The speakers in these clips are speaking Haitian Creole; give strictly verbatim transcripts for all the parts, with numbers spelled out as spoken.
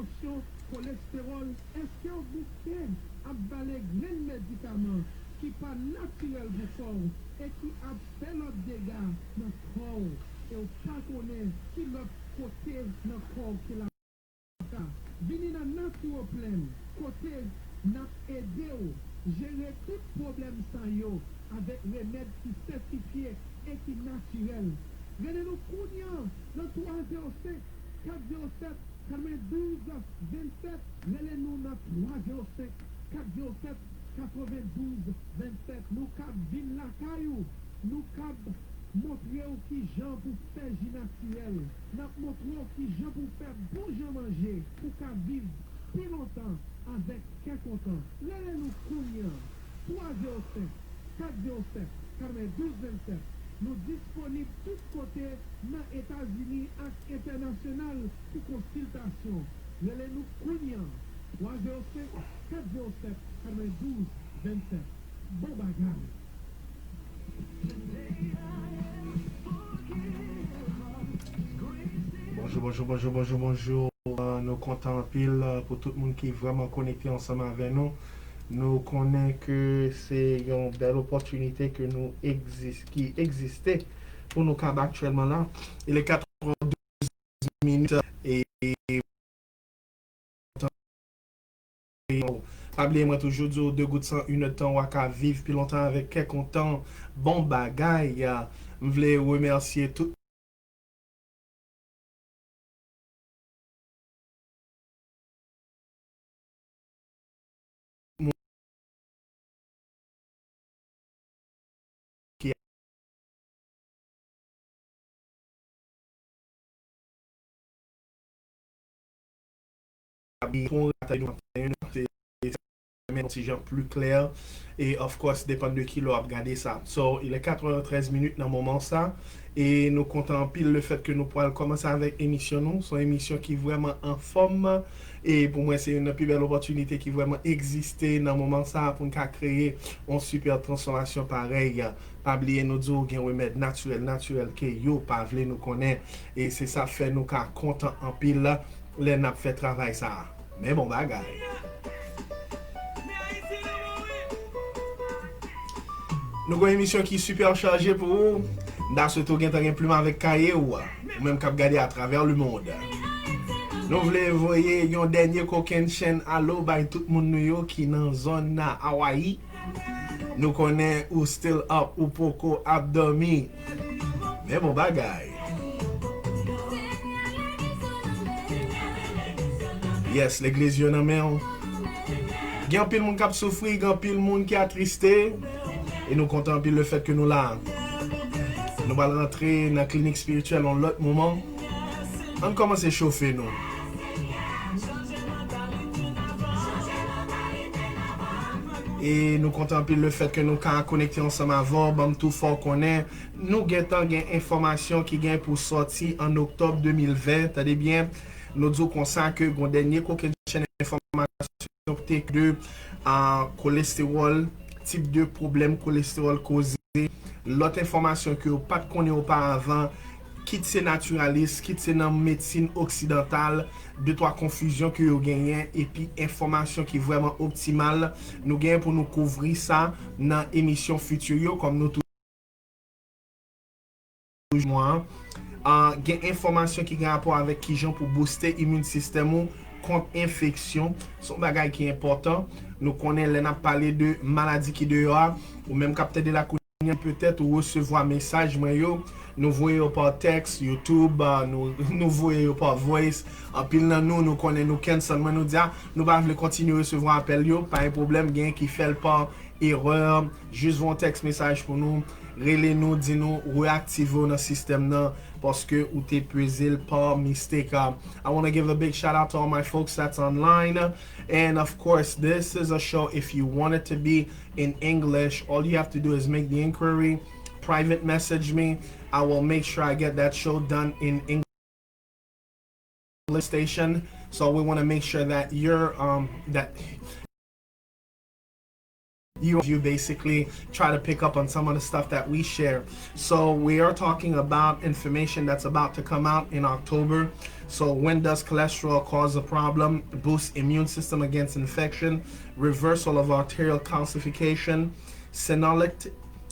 Tansyon, kolestewòl, èske w bouke ap vale grenn medikaman ki pa natirèl pou kò w e ki ap fè lòt dega nan kò w e w pa konnen ki lòt kote nan kò w ke l ap ka? Vini nan Naturoplan, kote n ap ede w jere tout pwoblèm sa yo avèk remèd ki sètifye e ki natirèl. Rele nou kounye a nan twa zewo senk, kat zewo sèt, katrevendouz vennsèt. Rele nou nan twa zewo senk, kat zewo sèt, katrevendouz vennsèt. Nou kab vin lakay ou. Nou kab montre w kijan pou fè ji natirèl. N ap montre w kijan pou fè bon jan manje pou w ka viv pi lontan avèk kè kontan. Rele nou kounye a. Twa zewo senk, kat zewo sèt, katrevendouz vennsèt. Nou disponib tout kote nan Etazini ak entènasyonal pou konsiltasyon. Rele nou kounye a, twa zewo senk, kat zewo sèt, katrevendouz vennsèt. Bon bagay! Bonjou, bonjou, bonjou, bonjou, bonjou. Euh, nou kontan anpil, euh, pou tout moun ki vrèman konekte ansanm avè nou. Nou konnen ke se yon bèl opòtinite ke nou egzis-, ki egziste pou nou kab aktyèlman la. Il est quatre heures douze minutes et pa bliye, mwen toujou di w, de gout san, inèdtan, w a ka viv pi lontan avèk kè kontan. Bon bagay. M vle remèsye tout Pou yon ratay nou ap fè yon, se men yon ti jan pli klè. E, of course, depann de ki lè w ap gade sa. So, il est quatre heures treize minutes nan moman sa. E nou kontan anpil le fèt ke nou pral kòmanse avèk emisyon nou. Se yon emisyon ki vrèman anfòm. E pou mwen, se youn nan pi bèl opòtinite ki vrèman egziste nan moman sa pou n ka kreye yon sipè transfòmasyon parèy. Pa bliye, nou di w gen remèd natirèl, natirèl ke yo pa vle nou konnen. E se sa fè nou ka kontan anpil lè n ap fè travay sa a. Men bon bagay. Nou gen yon emisyon ki sipè chaje pou ou. M ta swete w gentan gen plim avèk kaye w, ou menm k ap gade atravè lemonn. Nou vle voye yon dènye kokennchenn alo bay tout moun nou yo ki nan zòn Awayi. Nou konnen ou still up, ou poko ap dòmi. Men bon bagay. Yes, legliz yo nan men w. Gen anpil moun k ap soufri, gen anpil moun ki atriste. E nou kontan anpil le fèt ke nou la. Nou pral rantre nan klinik espirityèl yon lòt moman. Ann kòmanse chofe nou. E nou kontan anpil le fèt ke nou ka konekte ansanm avè w, ban m tou fè w konnen, nou gentan gen enfòmasyon ki gen pou sòti an oktòb de mil ven, tande byen, nou di w konsa ke gon dènye kokennchenn enfòmasyon te de, a, kolestewòl, tip de pwoblèm kolestewòl koze, lòt enfòmasyon ke yo pa t konnen oparavan, kit se natiralis, kit se nan medsin oksidantal, de twa konfizyon ke yo genyen, epi enfòmasyon ki vrèman optimal. Nou genyen pou nou kouvri sa nan emisyon fiti yo, kòm nou toujou mwa. A, gen enfòmasyon ki gen rapò avèk kijan pou booste imin sistèm ou kont enfeksyon. Se yon bagay ki enpòtan. Nou konnen lè n ap pale de maladi ki deyò a, ou menm k ap tande la kounye a, petèt ou resevwa mesaj mwen yo. Nou voye yo pa tèks, YouTube, a, nou, nou voye yo pa voice. Anpil nan nou, nou konnen nou cancel. Mwen nou di, a, nou pa vle kontinye resevwa apèl yo. Pa gen pwoblèm, gen ki fè l pa erè. Jis voye yon tèks mesaj pou nou. Rele nou, di nou, reaktive w nan sistèm nan, paske ou te peze l pa mistake. I wanna give a big shout out to all my folks that's online. And of course, this is a show, if you want it to be in English, all you have to do is make the inquiry, private message me. I will make sure I get that show done in English station. So we wanna make sure that you're, um, that you, you basically try to pick up on some of the stuff that we share. So we are talking about information that's about to come out in October. So when does cholesterol cause a problem? Boost immune system against infection, reversal of arterial calcification, senolect,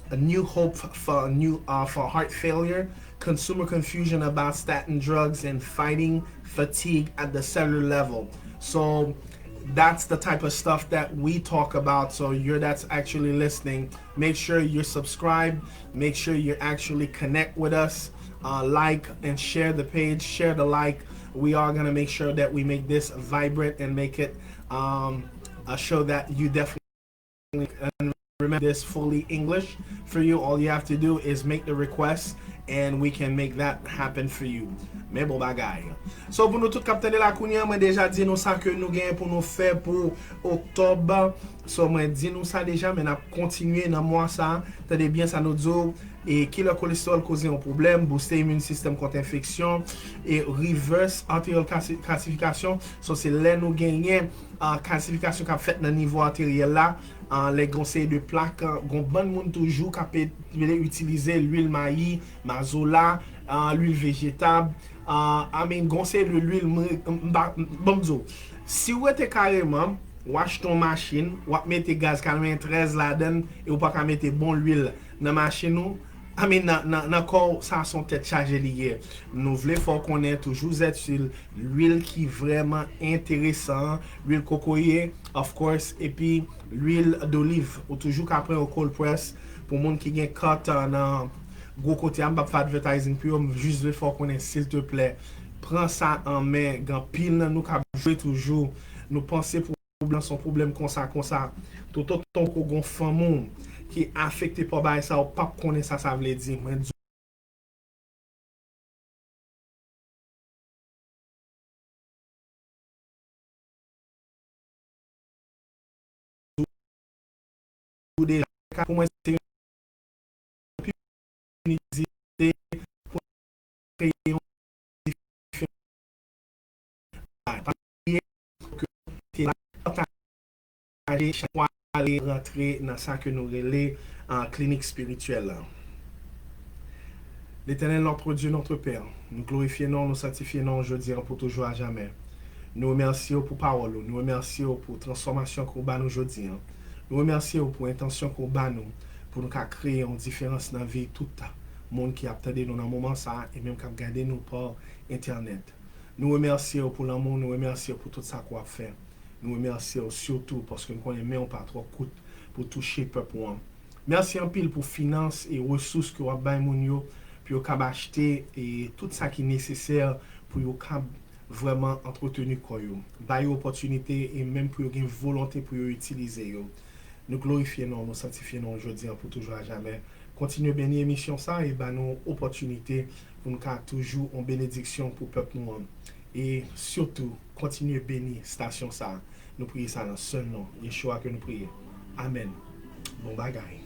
a new hope for new uh, for heart failure, consumer confusion about statin drugs, and fighting fatigue at the cellular level. So that's the type of stuff that we talk about. So you're that's actually listening, make sure you're subscribed, make sure you actually connect with us, uh, like and share the page, share the like. We are going to make sure that we make this vibrant and make it um, a show that you definitely and remember this fully English for you. All you have to do is make the request and we can make that happen for you. Men bon bagay. So pou nou tout k ap tande la kounye a, mwen deja di nou sa ke nou genyen pou nou fè pou oktòb. So mwen di nou sa deja, men n ap kontinye nan mwa sa. Tande byen sa nou di w. E kilè kolestewòl koze yon pwoblèm, booste immune system kont enfeksyon, e reverse arterial calcification. So se lè nou genyen uh, kalsifikasyon k ap fèt nan nivo ateryèl la, uh, lè gon seri de plak, uh, gon bann moun toujou k ap itilize lwil mayi, mazola, uh, lwil vejetab, uh, I mean, gon seri de lwil, m- m- m pa- m- ban m di w, si w rete kareman, w achte yon machin, w ap mete gaz katreventrèz ladan l e w pa ka mete bon lwil nan machin ou, I mean, nan, nan, nan kò w, sa se yon tèt chaje li ye. Nou vle fè w konnen toujou zètil, lwil ki vrèman enteresan, lwil kokoye, of course, epi lwil doliv. Ou toujou ka pran yon cold press pou moun ki gen cut nan gwo kote a. M p ap fè advertising pou yo, m jis vle fè w konnen, silteplè, pran sa an men. Gen anpil nan nou k ap jwe toujou. Nou panse pou pwoblèm, se yon pwoblèm konsa, konsa. Toutotan w gon fanm ou ki afekte pa bagay sa, ou p ap konnen sa sa vle di. Mwen di w deja, pou mwen, se yon oportinite pou kreye yon diferans. Pa bliye ke te la pataje chak fwa ale rantre nan sa ke nou rele an klinik espirityèl la. Letènèl, notre Dieu, notre Père, nou glorifye non, nou sanktifye non jodi an pou toujou a jamè. Nou remèsye w pou pawòl ou, nou remèsye w pou transfòmasyon ke w ba nou jodi an. Nou remèsye w pou entansyon ke w ba nou, pou nou ka kreye yon diferans nan vi tout moun ki ap tande nou nan moman sa a e menm k ap gade nou pa entènèt. Nou remèsye w pou lanmou, nou remèsye w pou tout sa ke w ap fè. Nou remèsye w sitou paske n konnen men w pa twò kout pou touche pèp ou an. Mèsi anpil pou finans e resous ke w ap bay moun yo, pou yo kab achte e tout sa ki nesesè pou yo kab vrèman antreteni kò yo. Ba yo opòtinite e menm pou yo gen volonte pou yo itilize yo. Nou glorifye non w, nou sanktifye non w jodi an pou toujou a jamè. Kontinye beni emisyon sa e ba nou opòtinite pou nou ka toujou yon benediksyon pou pèp nou an. E sitou, kontinye beni estasyon sa a. Nou priye sa nan sèl non Yeshua ke nou priye. Amèn. Bon bagay.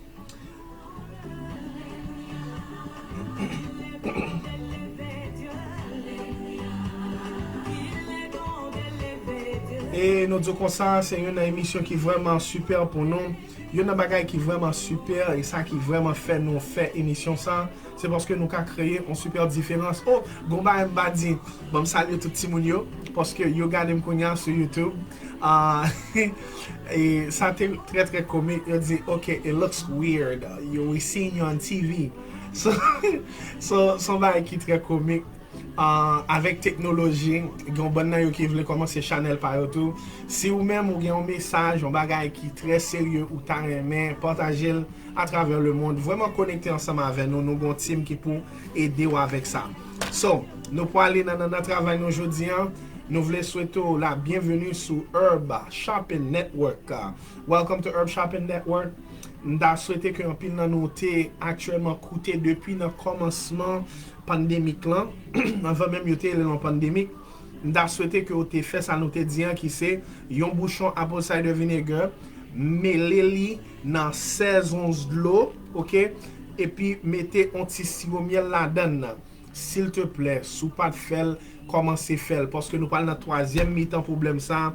E nou di w konsa, se youn nan emisyon ki vrèman sipè pou nou. Youn nan bagay ki vrèman sipè e sa ki vrèman fè nou fè emisyon sa, se paske nou ka kreye yon sipè diferans. Oh, gon bagay m pa di. Bon, m salye tout timoun yo, paske yo gade m kounye a sou YouTube. Ah, e sa te trè, trè komik. Yo di, "Ok, it looks weird. You, we seeing you on T V." So, so, se yon bagay ki trè komik. Ah, avèk teknoloji, gen yon bann nan yo ki vle kòmanse chanèl pa yo tou. Si ou menm ou gen yon mesaj, yon bagay ki trè serye ou ta renmen pataje l atravè lemonn, vrèman konekte ansanm avè nou. Nou gen yon team ki pou ede w avèk sa. So, nou pwale nan, nan, nan travay nou jodi an. Nou vle swete w la byenveni sou Herb Shopping Network. Welcome to Herb Shopping Network. M ta swete ke anpil nan nou te aktyèlman koute depi nan kòmansman pandemik lan, anvan menm yo te rele l yon pandemik. M ta swete ke w te fè sa nou te di an, ki se yon bouchon apple cider vinegar, mele li nan sèz ons dlo, oke? Epi mete yon ti siwo myèl ladan l. Silteplè, si w pa t fè l, kòmanse fè l, paske nou pral nan twazyèm mitan pwoblèm sa.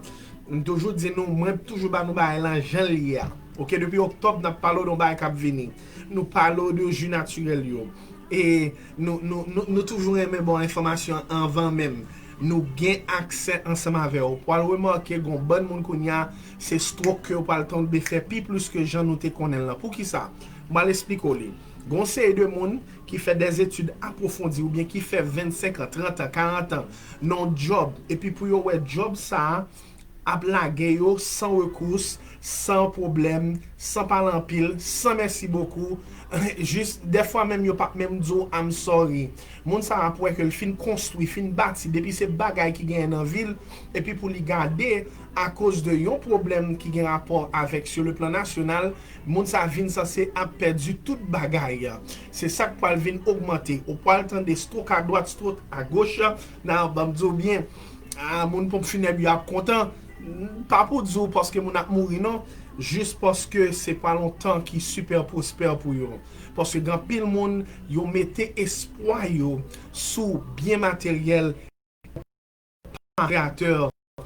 M toujou di nou, mwen toujou ba nou bagay lan jan l ye a. Ok, depi oktòb, n ap pale w de yon bagay k ap vini. Nou pale w de ji natirèl yo. E nou, nou, nou, nou toujou renmen ba w enfòmasyon anvan menm. Nou gen aksè ansanm avè w. Ou pral remake gen yon bann moun kounye a, se stroke ke yo pral tande fè pi plis ke jan nou te konnen l lan. Poukisa? M pral esplike w li. Gen yon seri de moun ki fè dèzetid apwofondi oubyen ki fè vennsenk an, trant an, karant an nan yon djòb, epi pou yo wè djòb sa a ap lage yo san rekous, san pwoblèm, san pale anpil, san mèsi bokou. Jis dèfwa menm yo p ap menm di w I'm sorry. Moun sa a ap wè ke l fin konstwi, fin bati, depi se bagay ki genyen nan vi l, epi pou li gade akoz de yon pwoblèm ki gen rapò avèk sur le plan national, moun sa a vin sanse ap pèdi tout bagay. Se sa k pral vin ogmante. Ou pral tande stroke adwat, stroke agoch. Nan, ban m di w byen, ah, moun ponp finèb yo ap kontan. Pa pou di w paske moun ap mouri, non. Jis paske se pral yon tan ki sipè pwospè pou yo. Paske gen anpil moun, yo mete espwa yo sou byen materyèl Kreyatè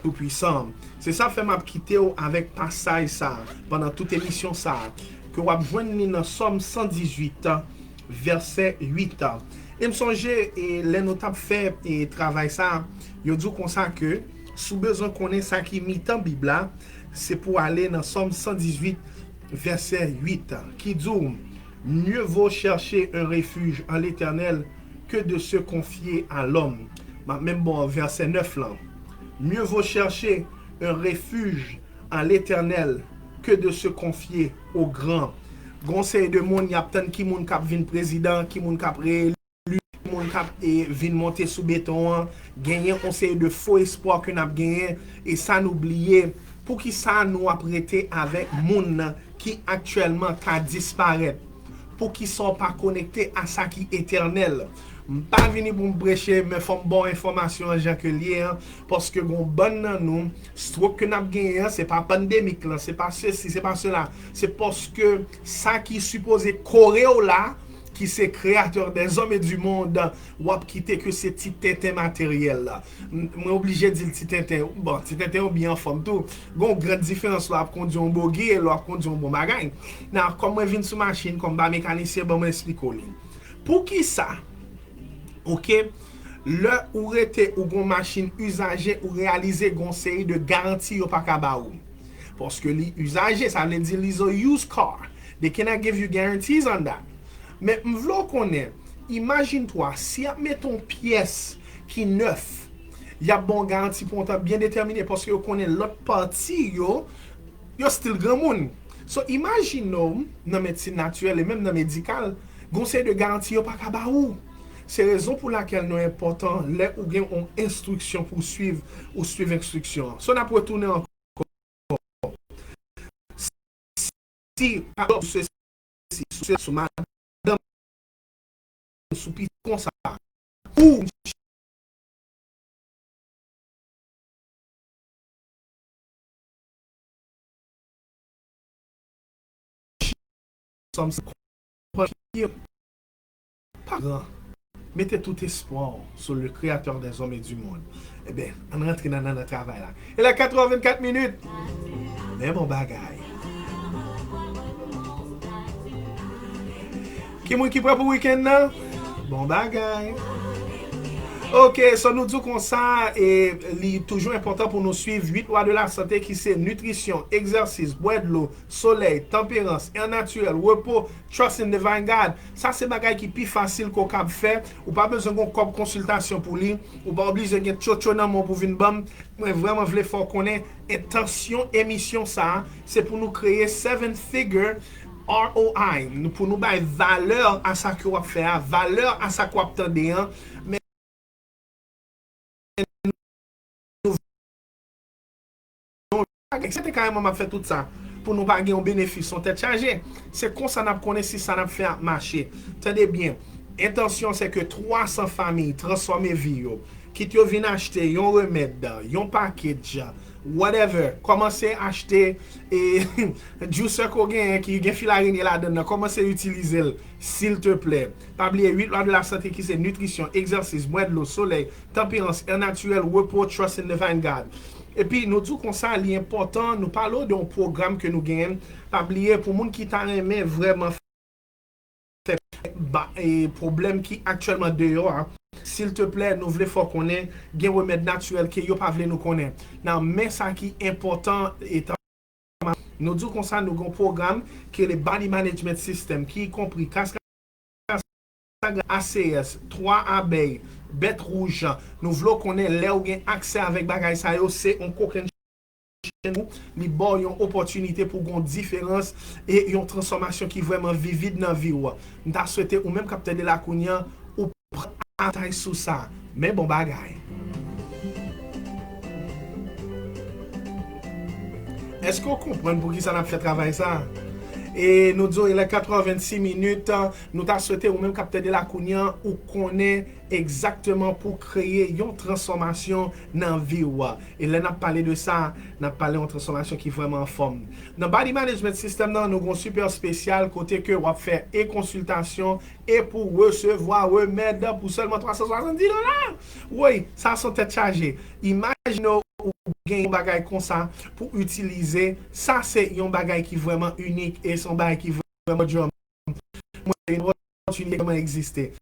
Toupwisan. Se sa fè m ap kite w avèk pasaj sa a, pandan tout emisyon sa a, ke w ap jwenn li nan Sòm san dizuit, vèsè uit. E m sonje, e, lè nou t ap fè, e, travay sa a, yo di w konsa ke, si w bezwen konnen sa ki mitan Bib la, se pou w ale nan Sòm san dizuit, vèsè uit, ki di w, Mieux vaut chercher un refuge en l'Éternel que de se confier à l'homme. M ap menm ba w vèsè nèf lan. Mieux vaut chercher un refuge en l'Éternel que de se confier aux grands. Gon seri de moun, y ap tann ki moun k ap vin prezidan, ki moun k ap reeli, ki moun k ap, e, vin monte sou beton an. Genyen yon seri de fo espwa ke n ap genyen, e sa nou bliye. Poukisa nou ap rete avèk moun ki aktyèlman ka disparèt? Poukisa w pa konekte a sa ki etènèl? M pa vini pou m preche, men fò m ba w enfòmasyon an jan ke l ye an, paske gon bann nan nou, stroke ke n ap genyen an, se pa pandemik lan, se pa sesi, se pa sela, se paske sa ki sipoze kore w la, ki se Créateur des hommes et du monde, w ap kite ke se ti tenten materyèl la. M, mwen oblije di l ti tenten. Bon, ti tenten ou byen anfòm tou. Gon gran diferans lè w ap kondi yon bogi e lè w ap kondi yon bon bagay. Nan, kòm mwen vin sou machin, kòm m pa mekanisyen, ban mwen esplike w li. Poukisa? Ok? Lè ou rete, ou gon machin izaje, ou reyalize gon seri de garanti yo pa ka ba ou. Paske li izaje, sa vle di li is a used car. They cannot give you guarantees on that. Men m vle w konnen, imajin twa, si y ap mete yon pyès ki nèf, y ap ba w garanti pou yon tan byen detèmine, paske yo konnen lòt pati yo, yo still granmoun. So, imajine w nan medsin natirèl e menm nan medikal, gon seri de garanti yo pa ka ba ou. Se rezon pou lakèl nou enpòtan lè ou gen yon enstriksyon pou w swiv, ou swiv enstriksyon an. So, n ap retounen ankò. Si, pa egzanp, sou sesi, sou sesi, sou madanm, sou pitit konsa, ou Sòm sa konfye pa gran. Mete tout espwa w sou le Créateur des hommes et du monde. Ebyen, ann rantre nan, nan, nan travay la. E lè kat è vennkat minit. Men bon bagay. Ki moun ki prè pou wikenn nan? Bon bagay. Ok, so nou di w konsa, e li toujou enpòtan pou nou swiv uit lwa de la sante ki se nitrisyon, egzèsis, bwè dlo, solèy, tanperans, è natirèl, repo, trust in divine God. Sa se bagay ki pi fasil ke w kab fè. Ou pa bezwen gon kòb konsiltasyon pou li. Ou pa oblije gen tchotcho nan men w pou vin ban m. Mwen vrèman vle fè w konnen entansyon emisyon sa a, se pou nou kreye seven figure R O I, nou, pou nou bay valè a sa ke w ap fè a, valè a sa ke w ap tande an, men nou, se te kareman m ap fè tout sa pou nou pa gen yon benefis, yon tèt chaje. Se konsa n ap konnen si sa n ap fè ap mache. Tande byen, entansyon se ke twa san fanmi transfòme vi yo. Kit yo vin achte yon remèd, yon package, whatever, kòmanse achte, e, juicer ke w genyen ki gen fil arenye ladan l nan, kòmanse itilize l, silteplè. Pa bliye uit lwa de la sante ki se nitrisyon, egzèsis, bwè dlo, solèy, tanperans, è natirèl, repo, trust in divine God. Epi nou di w konsa, li enpòtan, nou pale w de yon pwogram ke nou genyen. Pa bliye, pou moun ki ta renmen vrèman fè ba, e, pwoblèm ki aktyèlman deyò a, silteplè, nou vle fè w konnen, gen remèd natirèl ke yo pa vle nou konnen. Nan men sa ki enpòtan, etan nou di w konsa, nou gen yon pwogram ki rele Body Management System, ki konpri kas A C S, twa abèy, bèt wouj, nou vle w konnen lè ou gen aksè avèk bagay sa yo, se yon kokenn chen ou, li ba w yon opòtinite pou w gen yon diferans e yon transfòmasyon ki vrèman vivid nan vi w. M ta swete ou menm k ap tande la kounye a, ou pran avantaj sou sa. Men bon bagay. Èske w konprann poukisa n ap fè travay sa? E nou di w, il est quatre heures vingt-six minutes. Nou ta swete ou menm k ap tande la kounye a, ou konnen egzakteman pou kreye yon transfòmasyon nan vi w. E lè n ap pale de sa, n ap pale yon transfòmasyon ki vrèman anfòm. Nan Body Management System nan, nou gen yon sipè espesyal kote ke w ap fè e konsiltasyon e pou resevwa remèd pou sèlman twa san swasanndis dola. Woy, sa se yon tèt chaje. Imajine w, ou gen yon bagay konsa pou itilize. Sa se yon bagay ki vrèman inik e se yon bagay ki vrèman djòm. Mwen, yon opòtinite ki vrèman egziste.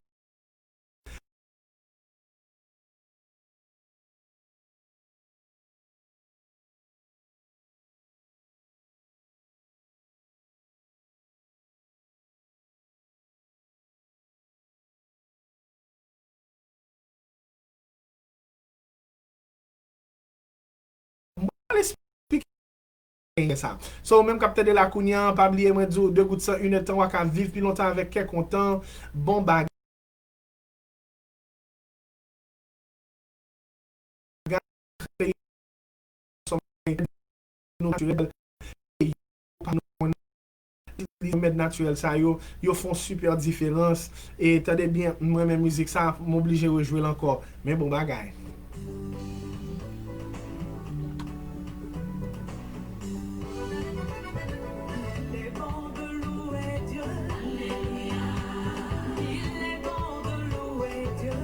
Mwen al esplike sa. So, ou menm k ap tande la kounye a, pa bliye, mwen di w, de gout san, inèdtan, w a ka viv pi lontan avèk kè kontan, bon bagay. Natirèl. Li remèd natirèl sa yo, yo fè yon sipè diferans. E tande byen, m renmen mizik sa, m oblije rejwe l ankò. Men bon bagay.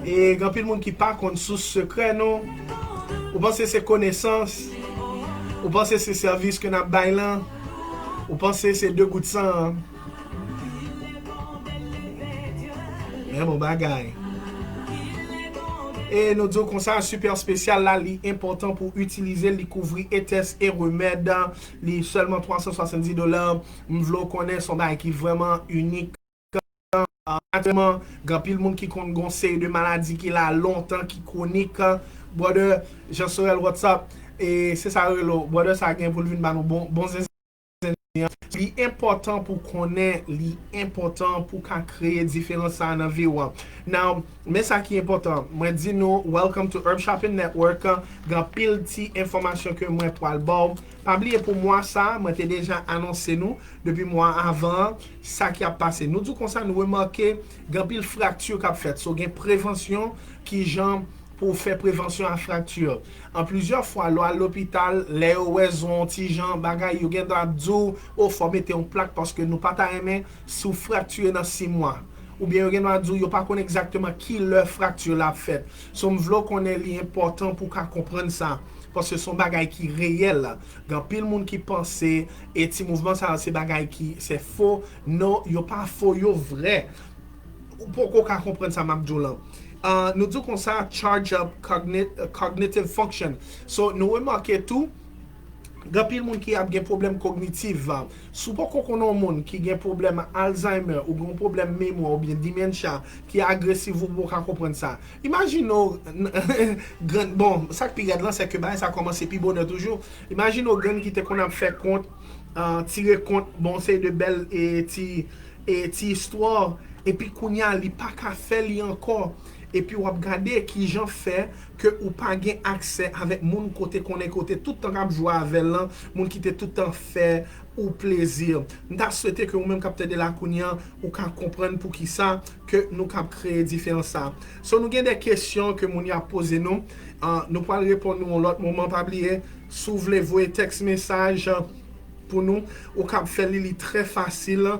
E gen anpil moun ki pa konn sous sekrè nou. Ou panse se konesans? Ou panse se sèvis ke n ap bay lan? Ou panse se de gout san an? Men bon bagay. E nou di w konsa, sipè espesyal la, li enpòtan pou itilize, li kouvri etès e remèd. Li sèlman twa san swasanndis dola. M vle w konnen, se yon bagay ki vrèman inik. Aktyèlman, gen anpil moun ki konn gen yon seri de maladi ki la lontan, ki kwonik. Brother Jean Sorel, what's up? E se sa yo rele w. Brother sa gen pou l vin ba nou bon, bon zen. Li enpòtan pou konnen, li enpòtan pou ka kreye diferans sa a nan vi w. Now, men sa ki enpòtan, mwen di nou, welcome to Herb Shopping Network. Gen anpil ti enfòmasyon ke mwen pral ba w. Pa bliye pou mwa sa a, mwen te deja anonse nou, depi mwa avan an, sa ki ap pase. Nou di w konsa, nou remake gen anpil frakti k ap fèt. So, gen prevansyon, kijan pou w fè prevansyon a frakti. An plizyè fwa, lè w al lopital, lè yo wè zo w yon ti jan, bagay, yo gen dwa ap di w, o, fò w mete yon plak paske nou pa ta renmen si w fraktire nan sis mwa. Oubyen yo gen dwa di w yo pa konn egzakteman ki lè frakti la ap fèt. So, m vle w konnen li enpòtan pou w ka konprann sa. Paske se yon bagay ki reyèl. Gen anpil moun ki panse, e ti mouvman sa yo se bagay ki, se fo. Non, yo pa fo, yo vrè. Ou poko ka konprann sa m ap di w lan. Ah, nou di w konsa, charge up cogni-, cognitive function. So, nou remake tou, gen anpil moun ki ap gen pwoblèm kognitif. Si w poko konnen yon moun ki gen pwoblèm Alzheimer, ou gen yon pwoblèm memwa, oubyen dementia, ki agresif, ou poko ka konprann sa. Imajine w, grann, bon, sa k pi rèd lan, se ke bagay sa kòmanse pi bonè toujou. Imajine w grann ki te konn ap fè kont, ah, tire kont, bon, yon seri de bèl, e, ti, e, ti istwa, epi kounye a, li pa ka fè li ankò. Epi w ap gade kijan fè ke ou pa gen aksè avèk moun kote konnen kote tout tan k ap jwe avè l lan, moun ki te tout tan fè ou plezi. M ta swete ke ou menm k ap tande la kounye a, ou ka konprann poukisa ke nou k ap kreye diferans sa. So, nou gen de kesyon ke moun yo ap poze nou. Ah, nou pral reponn nou yon lòt moman. Pa bliye, si w vle voye tèks mesaj, ah, pou nou, ou k ap fè li, li trè fasil.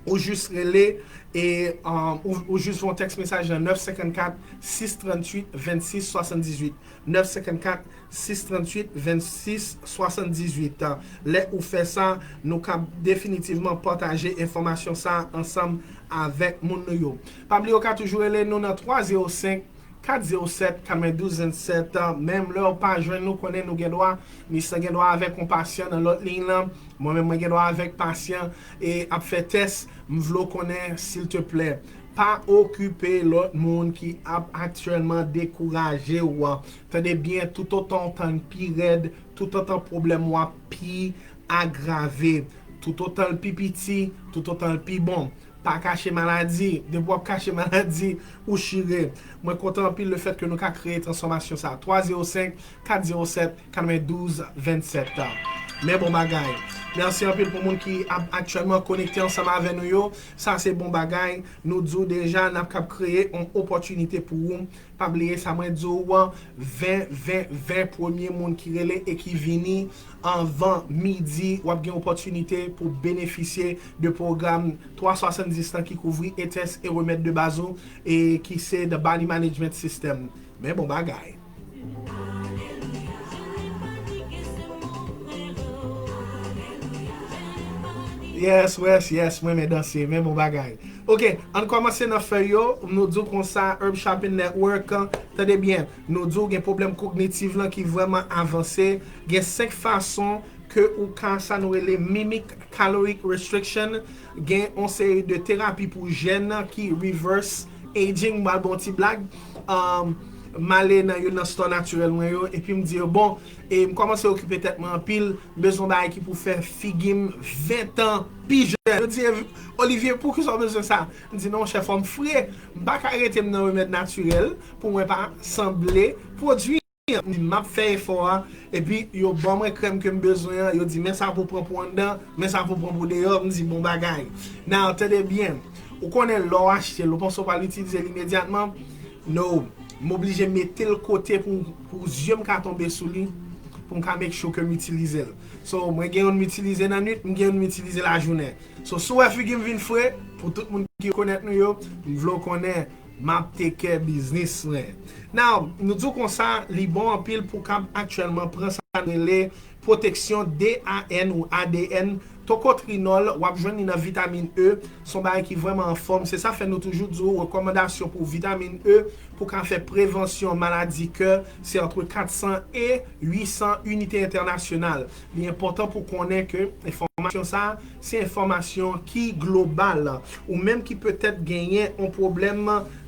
ou jis rele e um, ou, ou jis voye yon tèks mesaj nan nèf senkannkat sis tranntuit vennsis swasanndizuit. Nèf senkannkat sis tranntuit vennsis swasanndizuit. Lè ou fè sa, nou kab definitivman pataje enfòmasyon sa a ansanm avèk moun nou yo. Pa bliye ou ka toujou rele nou nan twa zewo senk kat zewo sèt katrevendouz vennsèt. Menm lè ou pa jwenn nou, konnen nou gen dwa, Miss lan gen dwa avèk yon pasyan nan lòt liy lan. Mwen menm, mwen gen dwa avèk pasyan e ap fè tès. M vle w konnen, silteplè, pa okipe lòt moun ki ap aktyèlman dekouraje w. Tande byen, toutotan w tann pi rèd, toutotan pwoblèm w ap pi agrave. Toutotan l pi piti, toutotan l pi bon. Pa kache maladi. Depi w ap kache maladi, ou chire. Mwen kontan anpil lefèt ke nou ka kreye transfòmasyon sa a. Twa zewo senk kat zewo sèt katrevendouz vennsèt. Men bon bagay. Mèsi anpil pou moun ki ap aktyèlman konekte ansanm avè nou yo. Sa se bon bagay. Nou di w deja, n ap kab kreye yon opòtinite pou ou. Pa bliye sa mwen di w an, ven, ven, ven premye moun ki rele e ki vini anvan midi, w ap gen opòtinite pou benefisye de pwogram twa swasanndis lan ki kouvri E T S e remèd de baz ou e ki se The Body Management System. Men bon bagay. Yes, yes, yes, mwen renmen danse, men bon bagay. Ok, ann kòmanse nan fèy yo, nou di w konsa, Herb Shopping Network, tande byen, nou di w gen pwoblèm kognitif lan ki vrèman avanse, gen senk fason ke ou ka, sa nou rele mimic caloric restriction, gen yon seri de terapi pou jèn ki reverse aging, m pral ba w ti blag, um, m ale nan youn nan store natirèl mwen yo, epi m di yo, bon, e m kòmanse okipe tèt mwen anpil, m bezwen bagay ki pou fè figi m ven tan pi jèn. Yo di, Olivier, poukisa w bezwen sa? M di, non, monchè, fò m fre. M pa ka rete m nan remèd natirèl pou mwen pa sanble pwodui. M di, m ap fè efò a, epi yo ban mwen krèm ke m bezwen an, yo di, men sa pou pran pou anndan, men sa pou pran pou deyò, m di, bon bagay. Now, tande byen, ou konnen lè w achte l, ou panse w pral itilize l imedyatman? No. M oblije mete l kote pou, pou zye m ka tonbe sou li, pou m ka make sure ke m itilize l. So, mwen gen youn m itilize nan nwit, m gen youn m itilize lajounen. So, si w wè figi m vin fre, pou tout moun ki rekonèt nou yo, m vle w konnen, m ap take care biznis mwen. Now, nou di w konsa, li bon anpil pou w kab aktyèlman pran sa n rele pwoteksyon D A N ou A D N, tokotrinòl, w ap jwenn li nan vitamin E, se yon bagay ki vrèman anfòm. Se sa fè nou toujou di w rekòmandasyon pou vitamin E, pou ka fè prevansyon maladi kè, se antre kat san e uit san inite entènasyonal. Li enpòtan pou konnen ke enfòmasyon sa a, se enfòmasyon ki global. Ou menm ki petèt genyen yon pwoblèm,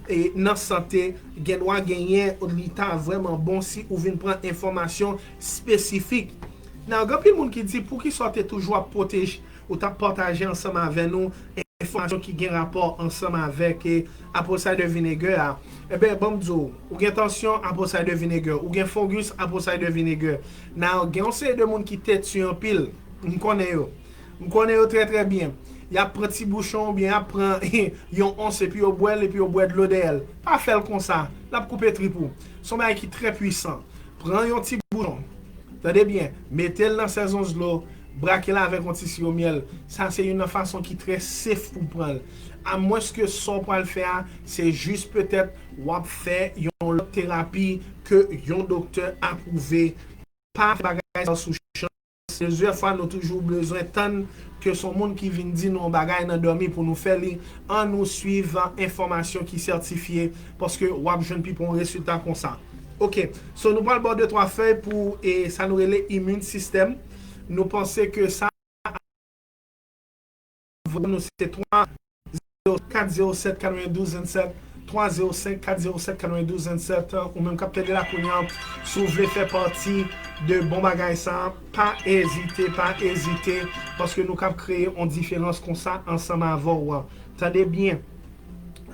e, nan sante, gen dwa genyen, li ta vrèman bon si ou vin pran enfòmasyon espesifik. Now, gen anpil moun ki di, poukisa w te toujou ap pwoteje, ou t ap pataje ansanm avè nou enfòmasyon ki gen rapò ansanm avèk, e, apple cider vinegar a? Eben, ban m di w, ou gen tansyon, apple cider vinegar. Ou gen fungus, apple cider vinegar. Now, gen yon seri de moun ki tètu anpil. M konnen yo. M konnen yo trè, trè byen. Y ap pran ti bouchon oubyen y ap pran yon ons epi yo bwè l, epi yo bwè dlo dèyè l. Pa fè l konsa. L ap koupe trip ou. Se yon bagay ki trè pwisan. Pran yon ti bouchon. Tande byen. Mete l nan sèzon dlo. Brake l avèk yon ti siwo myèl. Sa se youn nan fason ki trè safe pou w pran l. Amwenske sa w pral fè a, se jis petèt w ap fè yon lòt terapi ke yon doktè apwouve. Pa fè bagay sa sou chans. Plizyè fwa, nou toujou bezwen tann ke se yon moun ki vin di nou yon bagay nan dòmi pou nou fè li. Ann nou swiv enfòmasyon ki sètifye, paske w ap jwenn pi bon rezilta konsa. Ok, so nou pral ba w de twa fèy pou, e, sa nou rele immune system. Nou panse ke sa, nou se twa zewo kat zewo sèt katrevendouz vennsèt, twa zewo senk kat zewo sèt katrevendouz vennsèt, ou menm k ap tande la kounye a, si w vle fè pati de bon bagay sa, pa ezite, pa ezite, paske nou kab kreye yon diferans konsa ansanm avè w. Tande byen.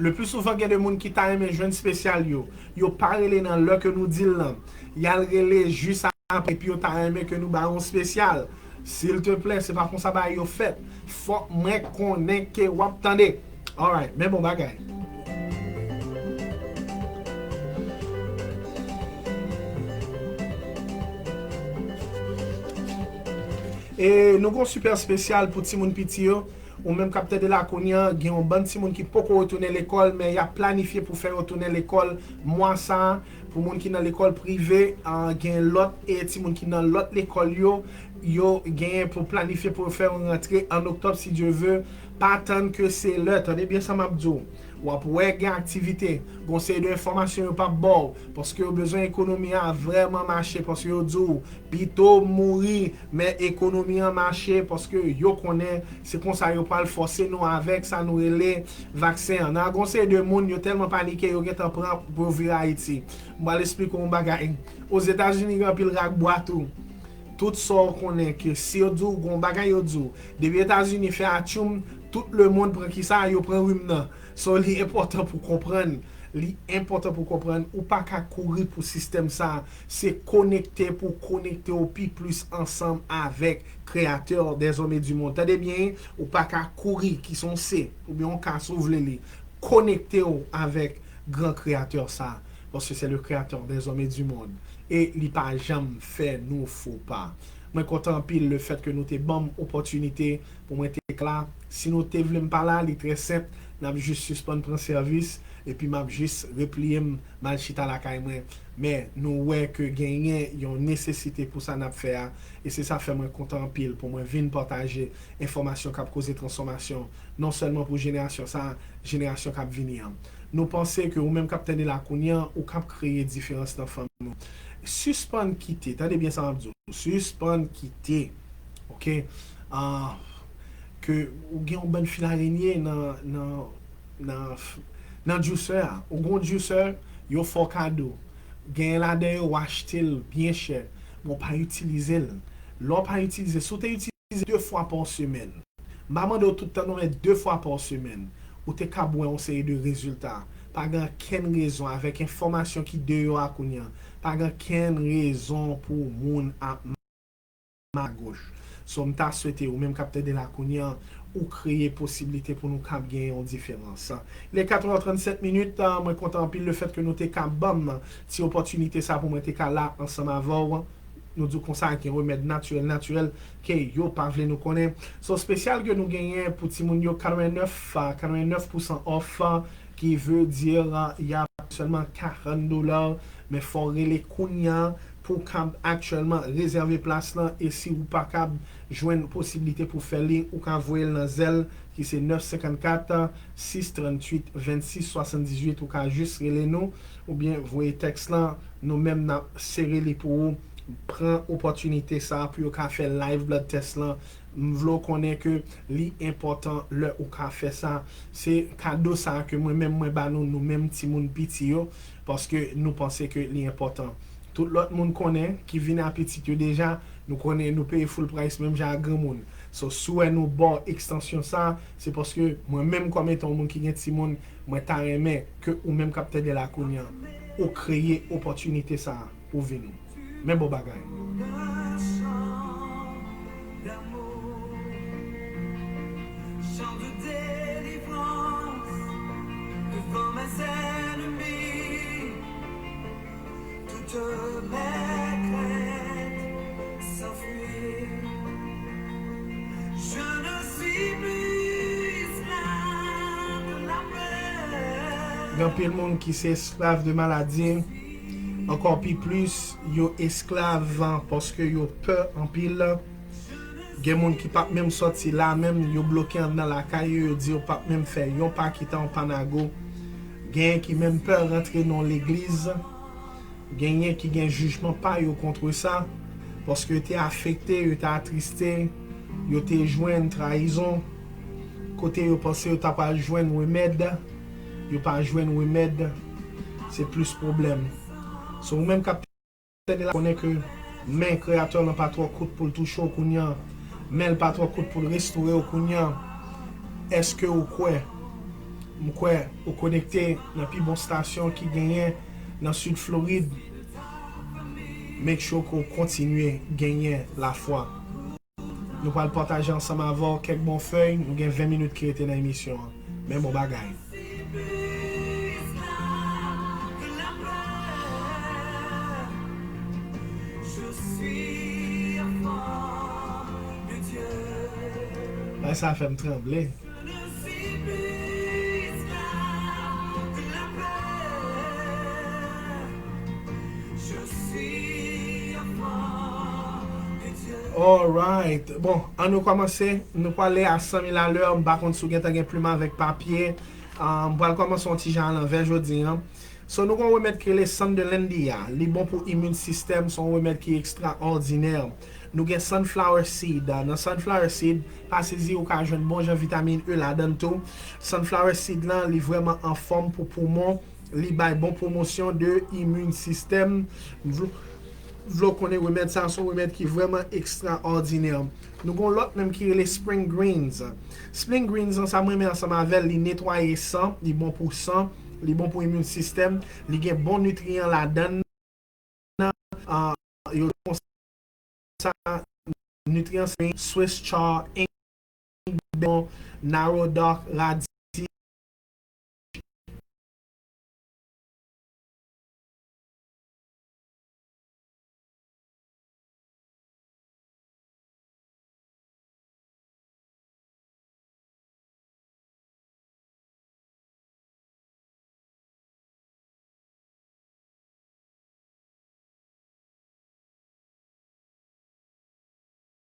Le pli souvan, gen de moun ki ta renmen jwenn spesyal yo. Yo pa rele nan lè ke nou di l lan. Y al rele jis apre, epi yo ta renmen ke nou ba yo yon spesyal. Silteplè, se pa konsa bagay yo fèt. Fòk mwen konnen ke w ap tande. Alright, men bon bagay. E nou gon sipè spesyal pou timoun piti yo. Ou menm k ap tande la kounye a, gen yon bann timoun ki poko retounen lekòl, men y ap planifye pou fè yo tounen lekòl mwa sa a. Pou moun ki nan lekòl prive, ah, gen lòt e timoun ki nan lòt lekòl yo, yo genyen pou planifye pou yo fè yon rantre an oktòb, si Dye ve. Pa tann ke se lè, tande byen sa m ap di w. W ap wè gen aktivite, gon seri de enfòmasyon yo p ap ba w, paske yo bezwen ekonomi a vrèman mache, paske yo di w, pito mouri, men ekonomi an mache, paske yo konnen se konsa yo pral fòse nou avèk sa nou rele vaksen an. Nan gon seri de moun, yo tèlman panike, yo gentan pran pou yo vire Ayiti. M pral esplike w yon bagay. Ozetazini, gen anpil rak bwa tou. Tout sa w konnen ke si yo di w gon bagay yo di w, depi Etazini fè atchoum, tout lemonn pran kisa, yo pran rim nan. So, li enpòtan pou konprann, li enpòtan pou konprann, ou pa ka kouri pou sistèm sa. Se konekte pou konekte w pi plis ansanm avèk Créateur des hommes et du monde. Tande byen, ou pa ka kouri, ki se yon se, oubyen yon ka si w vle li. Konekte w avèk gran Kreyatè sa, paske se le Créateur des hommes et du monde. E li pa janm fè nou fo pa. Mwen kontan anpil le fèt ke nou te ban m opòtinite pou mwen te ka la. Si nou te vle m pa la, li trè senp, n ap jis sispann pran sèvis, epi m ap jis repliye m, m al chita lakay mwen. Men nou wè ke genyen yon nesesite pou sa n ap fè a, e se sa fè mwen kontan anpil pou mwen vin pataje enfòmasyon k ap koze transfòmasyon, non sèlman pou jenerasyon sa, jenerasyon k ap vini an. Nou panse ke ou menm k ap tande la kounye a, ou k ap kreye diferans nan fanmi w. Sispann kite, tande byen sa m ap di w, sispann kite, oke, ah, ke ou gen yon bann fil arenye nan, nan, nan, nan juicer a. Ou gen yon juicer, yo fè w kado. Genyen ladan yo, w achte l byen chè, men w pa itilize l. Lè w pa itilize, si w te itilize de fwa pa semèn, m pa mande w tout tan non, men de fwa pa semèn, ou te kab wè yon seri de rezilta. Pa gen okenn rezon, avèk enfòmasyon ki deyò a kounye a, pa gen okenn rezon pou moun ap magoch. So, m ta swete ou menm k ap tande la kounye a, ou kreye posiblite pou nou kab gen yon diferans. Il est quatre heures trente-sept minutes, ah, mwen kontan anpil le fèt ke nou te ka ban m ti opòtinite sa pou mwen te ka la ansanm avè w. Nou di w konsa, gen remèd natirèl, natirèl ke yo pa vle nou konnen. So, espesyal ke nou genyen pou timoun yo, katrevennnèf, ah, katrevennnèf pousan off, ah, ki vle di, ah, y a sèlman karant dola, men fò w rele kounye a pou w kab aktyèlman rezève plas lan, e si ou pa kab jwenn posiblite pou fè li, ou ka voye l nan zèl ki se nèf senkannkat, sis tranntuit, vennsis swasanndizuit, ou ka jis rele nou, oubyen voye tèks lan, nou menm n ap sere li pou ou, pran opòtinite sa pou yo ka fè live blood test lan. M vle w konnen ke li enpòtan lè ou ka fè sa. Se kado sa ke mwen menm mwen ba nou, nou menm timoun piti yo, paske nou panse ke li enpòtan. Tout lòt moun konnen ki vin a pitit yo deja, nou konnen nou peye full price menm jan ak granmoun. So, si w wè nou ba w ekstansyon sa, se paske mwen menm kòm etan yon moun ki gen timoun, mwen ta renmen ke ou menm k ap tande la kounye a, ou kreye opòtinite sa pou vi nou. Men bon bagay. Chant de délivrance devant mes ennemis. Toutes mes craintes s'enfuient. Je ne suis plus esclave de la peur. Gen anpil moun ki se esklav de maladi. Ankò pi plis, yo esklav paske yo pè anpil. Gen moun ki p ap menm sòti la menm, yo bloke anndan lakay yo, yo di yo p ap menm fè yon pa kite yon pa nago. Genyen ki menm pè rantre nan legliz. Genyen ki gen jijman pa yo kont sa, paske yo te afekte, yo te atriste, yo te jwenn trayizon. Kote yo panse yo ta pral jwenn remèd, yo pa jwenn remèd, se plis pwoblèm. So, ou menm k ap tande la, konnen ke men Kreyatè lan pa twò kout pou l touche w kounye a, men l pa twò kout pou l restore w kounye a. Èske ou kwè? M kwè ou konekte nan pi bon stasyon ki genyen nan Sid Florid. Make sure ke w kontinye genyen lafwa. Nou pral pataje ansanm avè w kèk bon fèy. Nou gen ven minit ki rete nan emisyon an. Men bon bagay. Sa fè m tranble. Alright. Bon, ann nou kòmanse. Nou prale a san mil alè. M pa konn si w gentan gen plim avèk papye. Ah, m pral kòmanse yon ti jan alanvè jodi a. So, nou gen yon remèd ki rele Sunderlandia. Li bon pou immune system, se yon remèd ki ekstraòdinè. Nou gen sunflower seed. Nan sunflower seed, pa sezi, ou ka jwenn bon jan vitamin E ladan l tou. Sunflower seed lan, li vrèman anfòm pou poumon. Li bay bon pwomosyon de immune system. M vle, vle w konnen remèd sa, se yon remèd ki vrèman ekstraòdinè. Nou gen yon lòt menm ki rele spring greens. Spring greens lan, sa m renmen ansanm avè l, li netwaye san, li bon pou san, li bon pou immune system, li gen bon nitriyan ladan l. Ah, yo konsa, nitriyan se Swiss chard, engbon, narrow dock, radis.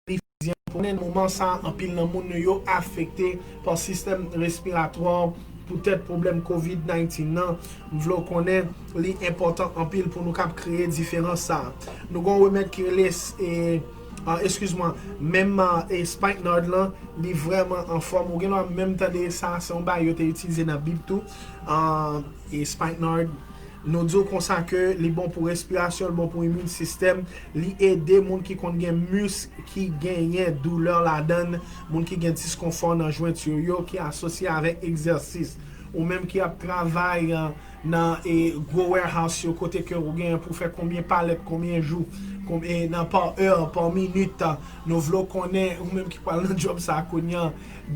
Li fizye pou nan moman sa, anpil nan moun nou yo afekte pa sistèm respiratwa poutèt pwoblèm kovid diznèf nan. M vle w konnen li enpòtan anpil pou nou kab kreye diferans sa. Nou gen yon remèd ki rele, e, ah, eskiz mwen, menm, ah, e, spikenard lan, li vrèman anfòm. Ou gen dwa menm tande sa, se yon bagay yo te itilize nan Bib tou. Ah, e spikenard, nou di w konsa ke li bon pou respirasyon, li bon pou immune system, li ede moun ki konn gen misk ki genyen doulè ladan l, moun ki gen diskonfò nan jwenti yo, ki asosye avèk egzèsis, ou menm ki ap travay, ah, nan, e, gwo warehouse yo, kote ke ou gen pou fè konbyen palèt, konbyen jou, konb-, e, nan pa è, pa minit, nou vle w konnen, ou menm ki pral nan djòb sa kounye a,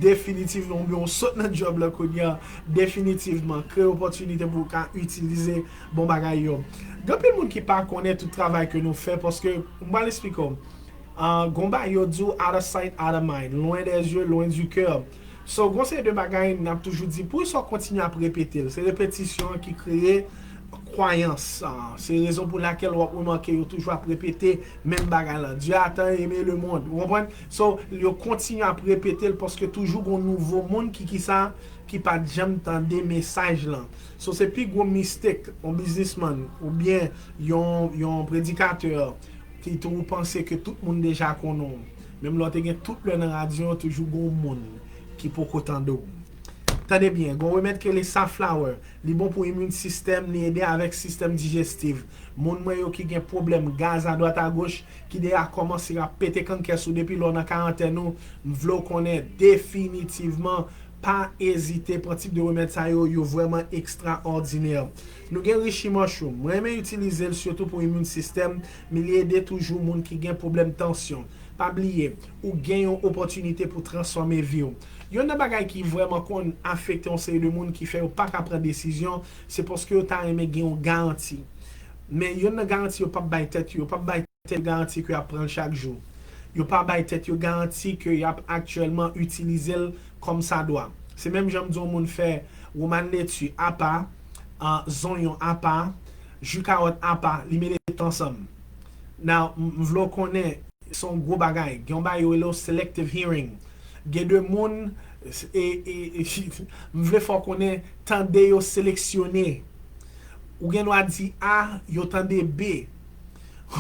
definitivman, oubyen w sot nan djòb la kounye a, definitivman, kreye opòtinite pou w ka itilize bon bagay yo. Gen anpil moun ki pa konnen tout travay ke nou fè, paske, m pral esplike w. Ah, gon bagay yo di w out of sight, out of mind. Loin des yeux, loin du cœur. So, gon seri de bagay n ap toujou di, poukisa w kontinye ap repete l? Se repetisyon an ki kreye kwayans. Ah, se rezon pou lakèl w ap remake yo toujou ap repete menm bagay lan. Dieu a tant aimé le monde. Ou konprann? So, yo kontinye ap repete l paske toujou gon nouvo moun ki, ki sa, ki pa t janm tande mesaj lan. So, se pi gwo mistake yon biznismann oubyen yon, yon predikatè ki tou panse ke tout moun deja konnen w. Menm lè w te gen tout lè nan radyo an, toujou gen yon moun ki poko tande w. Tande byen, gen yon remèd ki rele safflower. Li bon pou immune system, li ede avèk sistèm dijestif. Moun mwen yo ki gen pwoblèm gaz adwat agoch, ki deja kòmanse ap pete kannkès ou depi lè w nan karantèn ou, m vle w konnen definitivman, pa ezite pran tip de remèd sa yo, yo vrèman ekstraòdinè. Nou gen Reishi Mushroom. Mwen renmen itilize l sitou pou immune system, men li ede toujou moun ki gen pwoblèm tansyon. Pa bliye, ou gen yon opòtinite pou transfòme vi w. Youn nan bagay ki vrèman konn afekte yon seri de moun ki fè yo pa ka pran desizyon, se paske yo ta renmen gen yon garanti. Men youn nan garanti yo p ap bay tèt yo, yo p ap bay tèt yo garanti ke y ap pran l chak jou. Yo pa bay tèt yo garanti ke y ap aktyèlman itilize l kòmsadwa. Se menm jan m di yon moun fè woman leti apa, ah, zonyon apa, ji kawòt apa, li mele tout ansanm. Now, m, m vle w konnen, se yon gwo bagay. Gen yon bagay yo rele w selective hearing. Gen de moun, e, e, e, m vle fè w konnen, tande yo seleksyone. Ou gen dwa di A, yo tande B.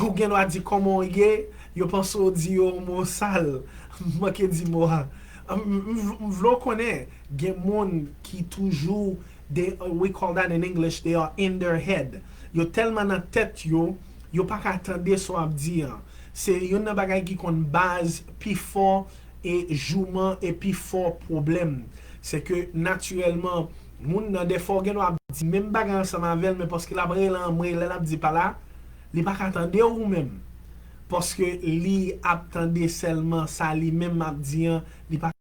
Ou gen dwa di kòman w ye, yo panse w di yo yon mo sal. M manke di mo a. M, m, m vle w konnen, gen moun ki toujou, they, uh, we call that in English, they are in their head. Yo tèlman nan tèt yo, yo pa ka tande sa w ap di an. Se youn nan bagay ki konn baz pi fò e jouman e pi fò pwoblèm. Se ke natirèlman, moun nan dèfwa w gen dwa ap di menm bagay ansanm avè l, men paske l ap rele anmwe, lè l ap di pa la, li pa ka tande w ou menm. Paske li ap tande sèlman sa li menm ap di an, li pa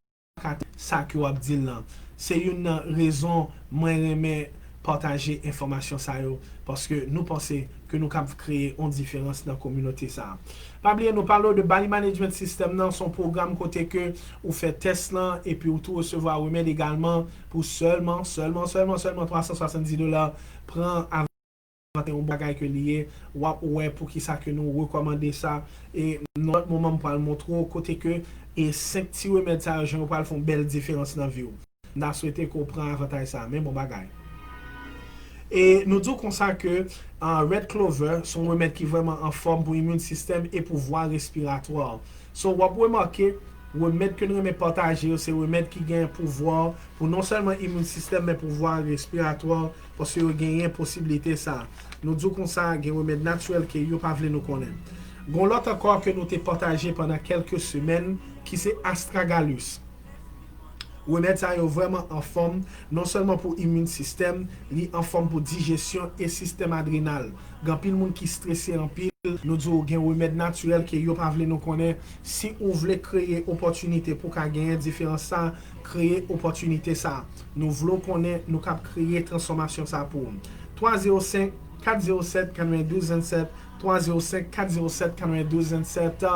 ka tande sa ke w ap di l lan. Se youn nan rezon mwen renmen pataje enfòmasyon sa yo, paske nou panse ke nou kab kreye yon diferans nan kominote sa a. Pa bliye, nou pale w de Body Management System nan, se yon pwogram kote ke ou fè tès lan, epi ou tou resevwa remèd egalman pou sèlman, sèlman, sèlman, sèlman twa san swasanndis dola. Pran avè yon bagay ke li ye, w ap wè poukisa ke nou rekòmande sa. E nan lòt moman, m pral montre w kote ke e senk ti remèd sa yo, jan yo pral fè yon bèl diferans nan vi w. M ta swete ke w pran avantaj sa a, men bon bagay. E nou di w konsa ke uh, Red Clover se yon remèd ki vrèman anfòm pou immune system e pou vwa respiratwa. So, w ap remake, remèd ke n renmen pataje yo, se remèd ki gen pouvwa pou non sèlman immune system, men pou vwa respiratwa, paske yo genyen posiblite sa. Nou di w konsa, gen remèd natirèl ke yo pa vle nou konnen. Gon lòt ankò ke nou te pataje pandan kèlke semèn, ki se astragalus. Remèd sa yo vrèman anfòm, non sèlman pou immune system, li anfòm pou dijesyon e sistèm adrenal. Gen anpil moun ki strese anpil, nou di w gen remèd natirèl ke yo pa vle nou konnen. Si ou vle kreye opòtinite pou ka genyen diferans sa, kreye opòtinite sa. Nou vle w konnen, nou kab kreye transfòmasyon sa pou ou. Twa zewo senk, kat zewo sèt, katrevendouz vennsèt, twa zewo senk, kat zewo sèt, katrevendouz vennsèt.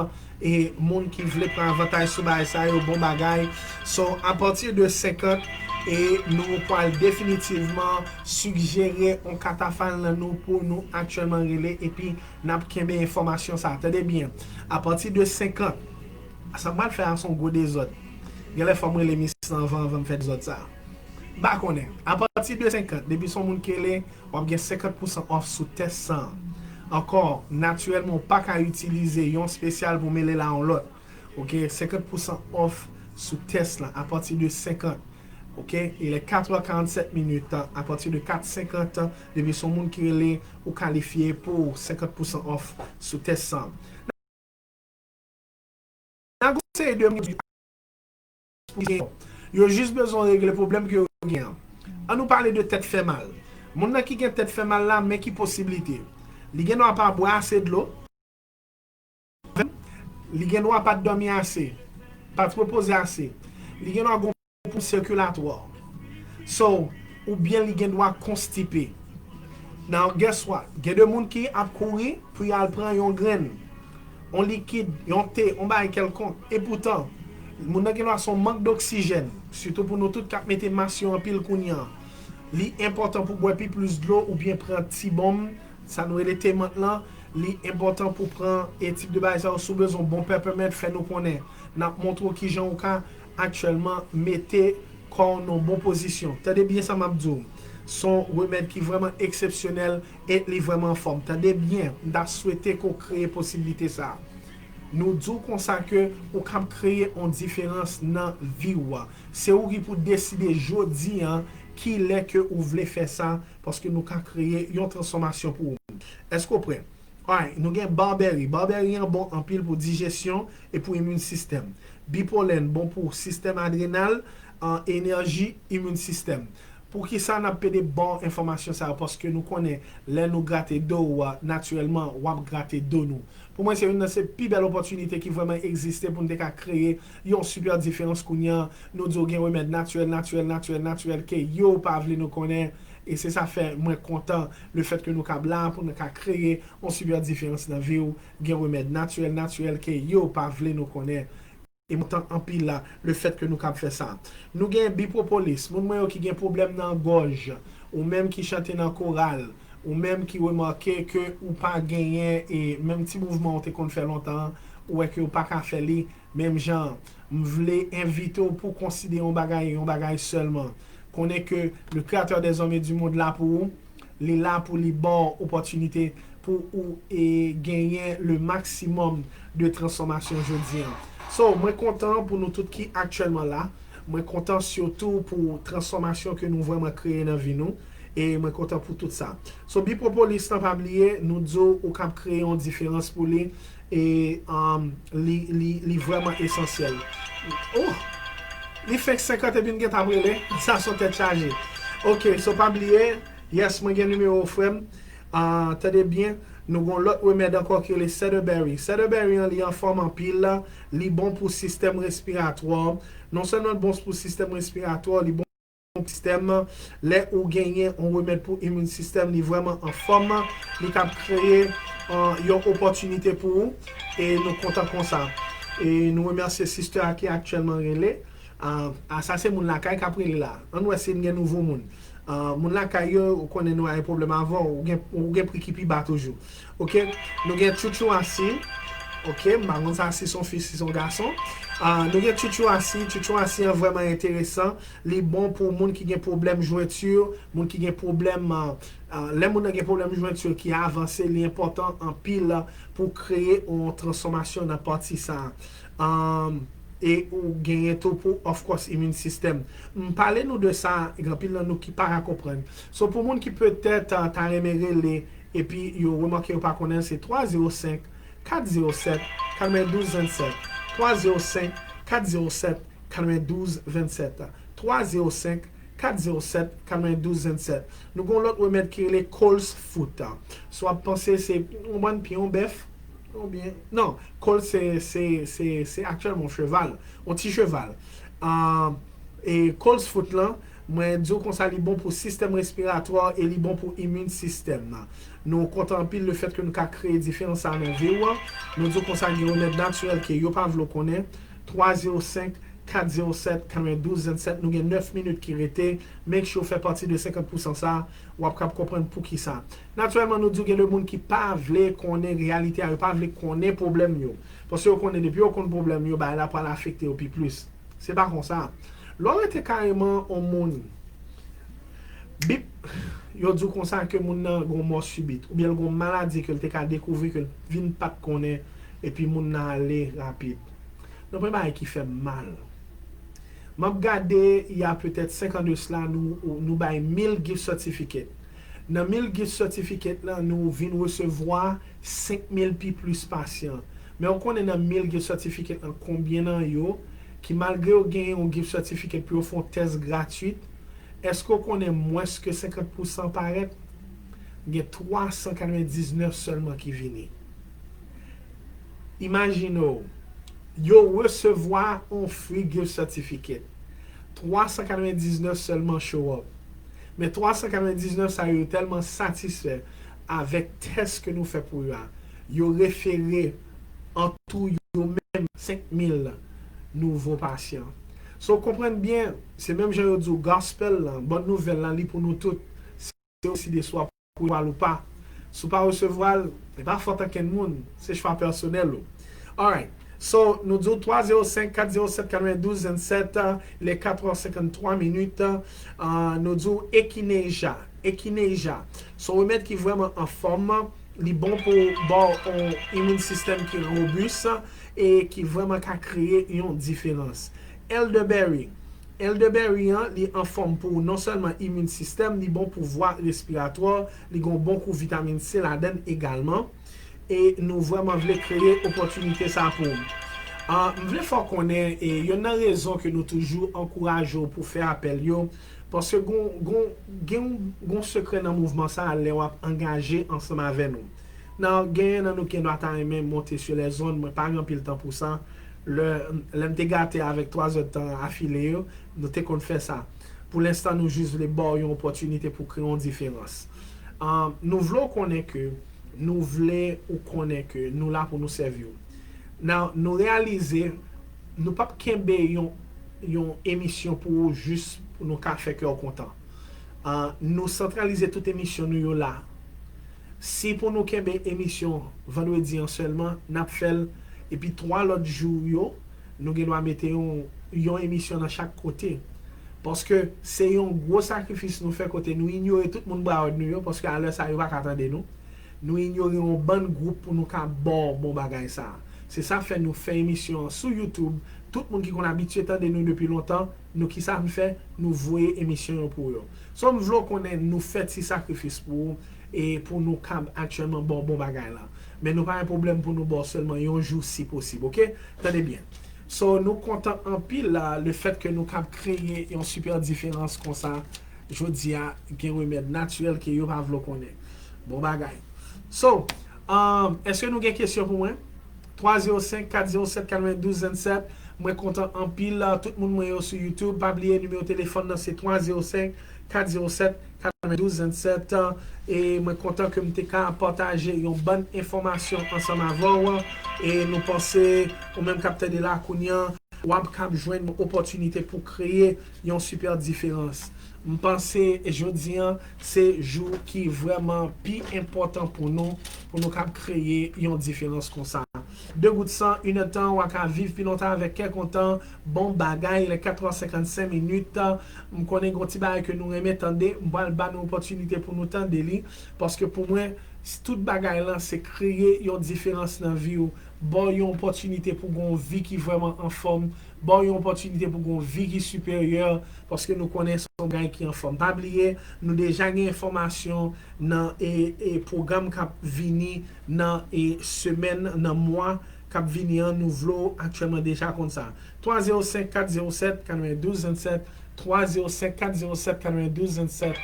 E moun ki vle pran avantaj sou bagay sa yo, bon bagay. So, apati de senkant, e nou pral definitivman sigjere yon katafal nan nou pou nou aktyèlman rele, epi n ap kenbe enfòmasyon sa. Tande byen, apati de senkant, sa m pral fè a se yon gwo dezòd. Genlè fò m rele misye anvan, anvan m fè dezòd sa. M pa konnen. Apati de senkant, depi se yon moun ki rele, w ap gen senkant pousan off sou tès sa. Ankò, natirèlman, ou pa ka itilize yon espesyal pou mele l a yon lòt. Oke, senkant pousan off sou tès la apati de senkant. Oke, il est quatre heures quarante-sept minutes, apati de kat senkant, depi se yon moun ki rele, ou kalifye pou senkant pousan off sou tès sa. Nan gon seri de moun yo jis bezwen regle pwoblèm ke yo gen an. An nou pale de tèt fè mal. Moun nan ki gen tèt fè mal la, men ki posiblite. Li gen dwa pa bwè ase dlo. Li gen dwa pa t dòmi ase. Pa t repoze ase. Li gen dwa gon pwoblèm sikilatwa. So, oubyen li gen dwa konstipe. Now, guess what? Gen de moun ki ap kouri pou y al pran yon grenn, yon likid, yon te, yon bagay kèlkonk. Epoutan, moun nan gen dwa se yon mank doksijèn, sitou pou nou tout k ap mete mas yo anpil kounye a. Li enpòtan pou bwè pi plis dlo oubyen pran ti bonm, sa nou rele te mant lan. Li enpòtan pou pran e tip de bagay sa yo. Si w bezwen yon bon peppermint, fè nou konnen. N ap montre w kijan ou ka aktyèlman mete kò w nan yon bon pozisyon. Tande byen sa m ap di w. Se yon remèd ki vrèman eksepsyonèl e li vrèman anfòm. Tande byen, m ta swete ke w kreye posiblite sa a. Nou di w konsa ke ou kab kreye yon diferans nan vi w. Se ou ki pou deside jodi a kilè ke ou vle fè sa, paske nou ka kreye yon transfòmasyon pou ou. Èske w prè? Alright, nou gen barberry. Barberry an bon anpil pou dijesyon e pou immune system. Bipolen bon pou sistèm adrenal, an, enèji, immune system. Poukisa n ap pede ba w enfòmasyon sa yo? Paske nou konnen lè nou grate do w a, natirèlman, w ap grate do nou. Pou mwen, se youn nan se pi bèl opòtinite ki vrèman egziste pou n te ka kreye yon sipè diferans kounye a. Nou di w gen remèd natirèl, natirèl, natirèl, natirèl ke yo pa vle nou konnen. E se sa fè mwen kontan lefèt ke nou kab la pou nou ka kreye yon sipè diferans nan vi w. Gen remèd natirèl, natirèl ke yo pa vle nou konnen. E m kontan anpil la, lefèt ke nou kab fè sa. Nou gen bipropolis, moun mwen yo ki gen pwoblèm nan gòj, ou menm ki chante nan koral, ou menm ki remake ke ou pa genyen e menm ti mouvman ou te konn fè lontan an, ou wè ke ou pa ka fè li menm jan an. M vle envite w pou w konsidere yon bagay, yon bagay sèlman. Konnen ke le Créateur des hommes et du monde la pou ou, li la pou li ba w opòtinite pou ou e genyen le maximum de transfòmasyon jodi an. So, mwen kontan pou nou tout ki aktyèlman la. Mwen kontan sitou pou transfòmasyon ke nou vrèman kreye nan vi nou. E mwen kontan pou tout sa. So, bipropolis lan, pa bliye, nou di w ou kab kreye yon diferans pou li. E um, li, li, li vrèman esansyèl. Oh! Li fenk senkant epi n gentan ap rele. Sa se yon tèt chaje. Ok, so pa bliye, yes, mwen gen nimewo w, frè m. Ah, tande byen, nou gon lòt remèd ankò ki rele Cedarberry. Cedarberry an, li anfòm anpil, li bon pou sistèm respiratwa. Non sèlman l bon pou sistèm respiratwa, li bon sistèm. Lè ou genyen yon remèd pou imin sistèm, li vrèman anfòm, li kab kreye yon opòtinite pou ou. E nou kontan konsa. E nou remèsye sister a ki aktyèlman rele. A, sa se moun lakay k ap rele la. Ann wè si n gen nouvo moun. Moun lakay yo, ou konnen nou a gen pwoblèm avè w, ou gen, ou gen pri ki pi ba toujou. Oke, nou gen Tchouchou Asi. Oke, m pa konn sa si se yon fi, si se yon gason. Nou gen Tchouchou Asi. Tchouchou Asi an vrèman enteresan. Li bon pou moun ki gen pwoblèm jwenti, moun ki gen pwoblèm, lè moun nan gen pwoblèm jwenti ki avanse, li enpòtan anpil pou kreye yon transfòmasyon nan pati sa. E ou genyen tou pou, of course, imin sistèm. M pale nou de sa, gen anpil nan nou ki pa ka konprann. So, pou moun ki petèt ta renmen rele, epi yo remake yo pa konnen, se twa zewo senk, kat zewo sèt, katrevendouz vennsèt. Twa zewo senk, kat zewo sèt, katrevendouz vennsèt. Twa zewo senk, kat zewo sèt, katrevendouz vennsèt. Nou gen yon lòt remèd ki rele Colts Foot. Si w ap panse se yon bann pye yon bèf, oubyen, non, Colts se, se, se, se aktyèlman yon cheval, yon ti cheval. E Colts Foot lan, mwen di w konsa, li bon pou sistèm respiratwa e li bon pou imin sistèm nan. Nou kontan anpil lefèt ke nou ka kreye diferans sa nan vi w. Nou di w konsa, gen remèd natirèl ke yo pa vle w konnen. Twa zewo senk, kat zewo sèt, katrevendouz vennsèt. Nou gen nèf minit ki rete. Make sure w fè pati de senkant pousan sa. W ap kab konprann poukisa. Natirèlman, nou di w gen de moun ki pa vle konnen reyalite a, yo pa vle konnen pwoblèm yo. Paske yo konnen depi yo konn pwoblèm yo, bagay la pral afekte yo pi plis. Se pa konsa. Lè w rete kareman yon moun, bip, yo di w konsa ke moun nan gen yon mò sibit, oubyen l gen yon maladi ke l te ka dekouvri ke l vin pa t konnen, epi moun nan ale rapid. Nan premye bagay ki fè m mal. M ap gade, il y a peut-être cinq ans de cela, nou, nou bay mil gift certificate. Nan mil gift certificate lan, nou vin resevwa senk mil pi plis pasyan. Men w konnen nan mil gift certificate lan, konbyen nan yo ki malgre yo genyen yon gift certificate pou yo fè yon tès gratwit, èske w konnen mwens ke senkant pousan parèt? Gen twa san katrevendiznèf sèlman ki vini. Imajine w, yo resevwa yon free gift certificate. Twa san katrevendiznèf sèlman show up. Men twa san katrevendiznèf sa yo, yo tèlman satisfè avèk tès ke nou fè pou yo a. Yo refere an tou yo menm senk mil nouvo pasyan. So, konprann byen, se menm jan yo di w gospel lan, bòn nouvèl lan, li pou nou tout. Se ou deside swa pou resevwa l ou pa. Si w pa resevwa l, e pa fòt ankenn moun, se chwa pèsonèl ou. Alright. So, nou di w twa zewo senk, kat zewo sèt, katrevendouz vennsèt, il est quatre heures cinquante-trois minutes. Ah, nou di w ekineja, ekineja. Se yon remèd ki vrèman anfòm. Li bon pou ba w yon immune system ki robis e ki vrèman ka kreye yon diferans. Elderberry. Elderberry an, li anfòm pou non sèlman immune system, li bon pou vwa respiratwa, li gen yon bon kou vitamin C ladan l egalman. E nou vrèman vle kreye opòtinite sa pou ou. Ah, m vle fè w konnen, e youn nan rezon ke nou toujou ankouraje w pou fè apèl yo, paske gon, gon, gen yon, gon sekrè nan mouvman sa a lè w ap angaje ansanm avè nou. Nan, genyen nan nou ki gendwa ta renmen monte sou lèzonn, mwen pa gen anpil tan pou sa. Lè, lè m te gate avèk twa zèdtan afile yo, nou te konn fè sa. Pou lenstan, nou jis vle ba w yon opòtinite pou kreye yon diferans. Ah, nou vle w konnen ke, nou vle ou konnen ke nou la pou nou sèvi w. Nan, nou reyalize, nou p ap kenbe yon, yon emisyon pou ou jis pou nou ka fè kè w kontan. Ah, nou santralize tout emisyon nou yo la. Si pou nou kenbe emisyon vandredi an sèlman, n ap fè l, epi twa lòt jou yo, nou gendwa mete yon, yon emisyon nan chak kote. Paske se yon gwo sakrifis nou fè kote nou inyore tout moun brawèd nou yo, paske alè sa yo pa ka tande nou. Nou inyore yon bann gwoup pou nou ka ba w bon bagay sa a. Se sa k fè nou fè emisyon an sou YouTube. Tout moun ki konn abitye tande nou depi lontan, nou kisa nou fè? Nou voye emisyon yo pou yo. So, m vle w konnen nou fè ti sakrifis pou ou e pou nou kab aktyèlman ba w bon bagay la. Men nou pa gen pwoblèm pou nou ba w sèlman yon jou si posib, oke? Tande byen. So, nou kontan anpil la, lefèt ke nou kab kreye yon sipè diferans konsa. Jodi a, gen remèd natirèl ke yo pa vle w konnen. Bon bagay. So, um, èske nou gen kesyon pou mwen? twa zewo senk, kat zewo sèt, katrevendouz vennsèt. Mwen kontan anpil, uh, tout moun mwen yo sou YouTube. Pa bliye nimewo telefòn nan se twa zewo senk, kat zewo sèt, katrevendouz vennsèt. E mwen kontan ke m te ka pataje yon bann enfòmasyon ansanm avè w. E nou panse, ou menm k ap tande la kounye a, w ap kab jwenn yon opòtinite pou kreye yon sipè diferans. M panse jodi a se jou ki vrèman pi enpòtan pou nou, pou nou kab kreye yon diferans konsa. De gout san, inèdtan, w a ka viv pi lontan avèk kè kontan. Bon bagay, il est quatre heures cinquante-cinq minutes. M konnen gen yon ti bagay ke nou renmen tande, m pral ba nou opòtinite pou nou tande li, paske pou mwen, s- tout bagay lan se kreye yon diferans nan vi w, ba w yon opòtinite pou gen yon vi ki vrèman anfòm, ba w yon opòtinite pou gen yon vi ki siperyè, paske nou konnen se yon bagay ki anfòm. Pa bliye, nou deja gen enfòmasyon nan e, e pwogram k ap vini nan e semèn, nan mwa k ap vini an, nou vle w aktyèlman deja konn sa. Twa zewo senk, kat zewo sèt, katrevendouz vennsèt, twa zewo senk, kat zewo sèt, katrevendouz vennsèt,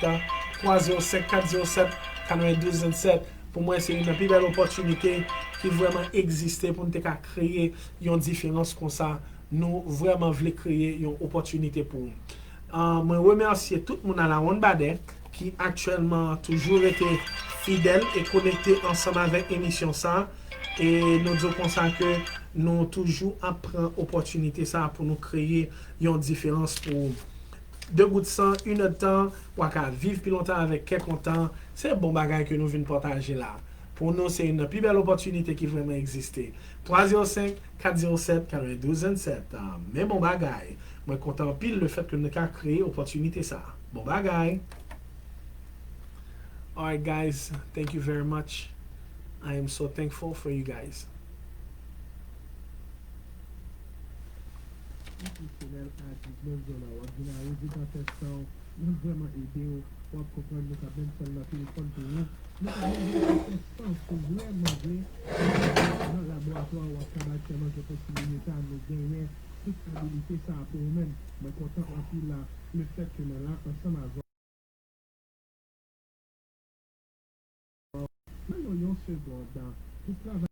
twa zewo senk, kat zewo sèt, katrevendouz vennsèt. Pou mwen, se youn nan pi bèl opòtinite ki vrèman egziste pou n te ka kreye yon diferans konsa. Nou vrèman vle kreye yon opòtinite pou ou. Ah, mwen remèsye tout moun a la wonn badè ki aktyèlman toujou rete fidèl e konekte ansanm avèk emisyon sa. E nou di w konsa ke nou toujou ap pran opòtinite sa pou nou kreye yon diferans pou ou. De gout san, inèdtan, w a ka viv pi lontan avèk kè kontan. Se bon bagay ke nou vin pataje la. Pou nou, se youn nan pi bèl opòtinite ki vrèman egziste. Twa zewo senk, kat zewo sèt, katrevendouz vennsèt. Ah, men bon bagay. Mwen kontan anpil lefèt ke nou ka kreye opòtinite sa. Bon bagay. Alright, guys, thank you very much. I am so thankful for you guys. Yon pwosyonèl a diznèf dola, w ap vin a rezidans estan, l ap vrèman ede w. W ap konprann nou ka menm fè l nan telefòn pou ou. Nou ka menm fè estan si w vrèman vle. Nan laboratwa, w ap ka aktyèlman gen posibilite sa, nou genyen tout abilite sa pou ou menm. Mwen kontan anpil la, lefèt ke mwen la ansanm avè w. Nan yon, yon segond, tout travay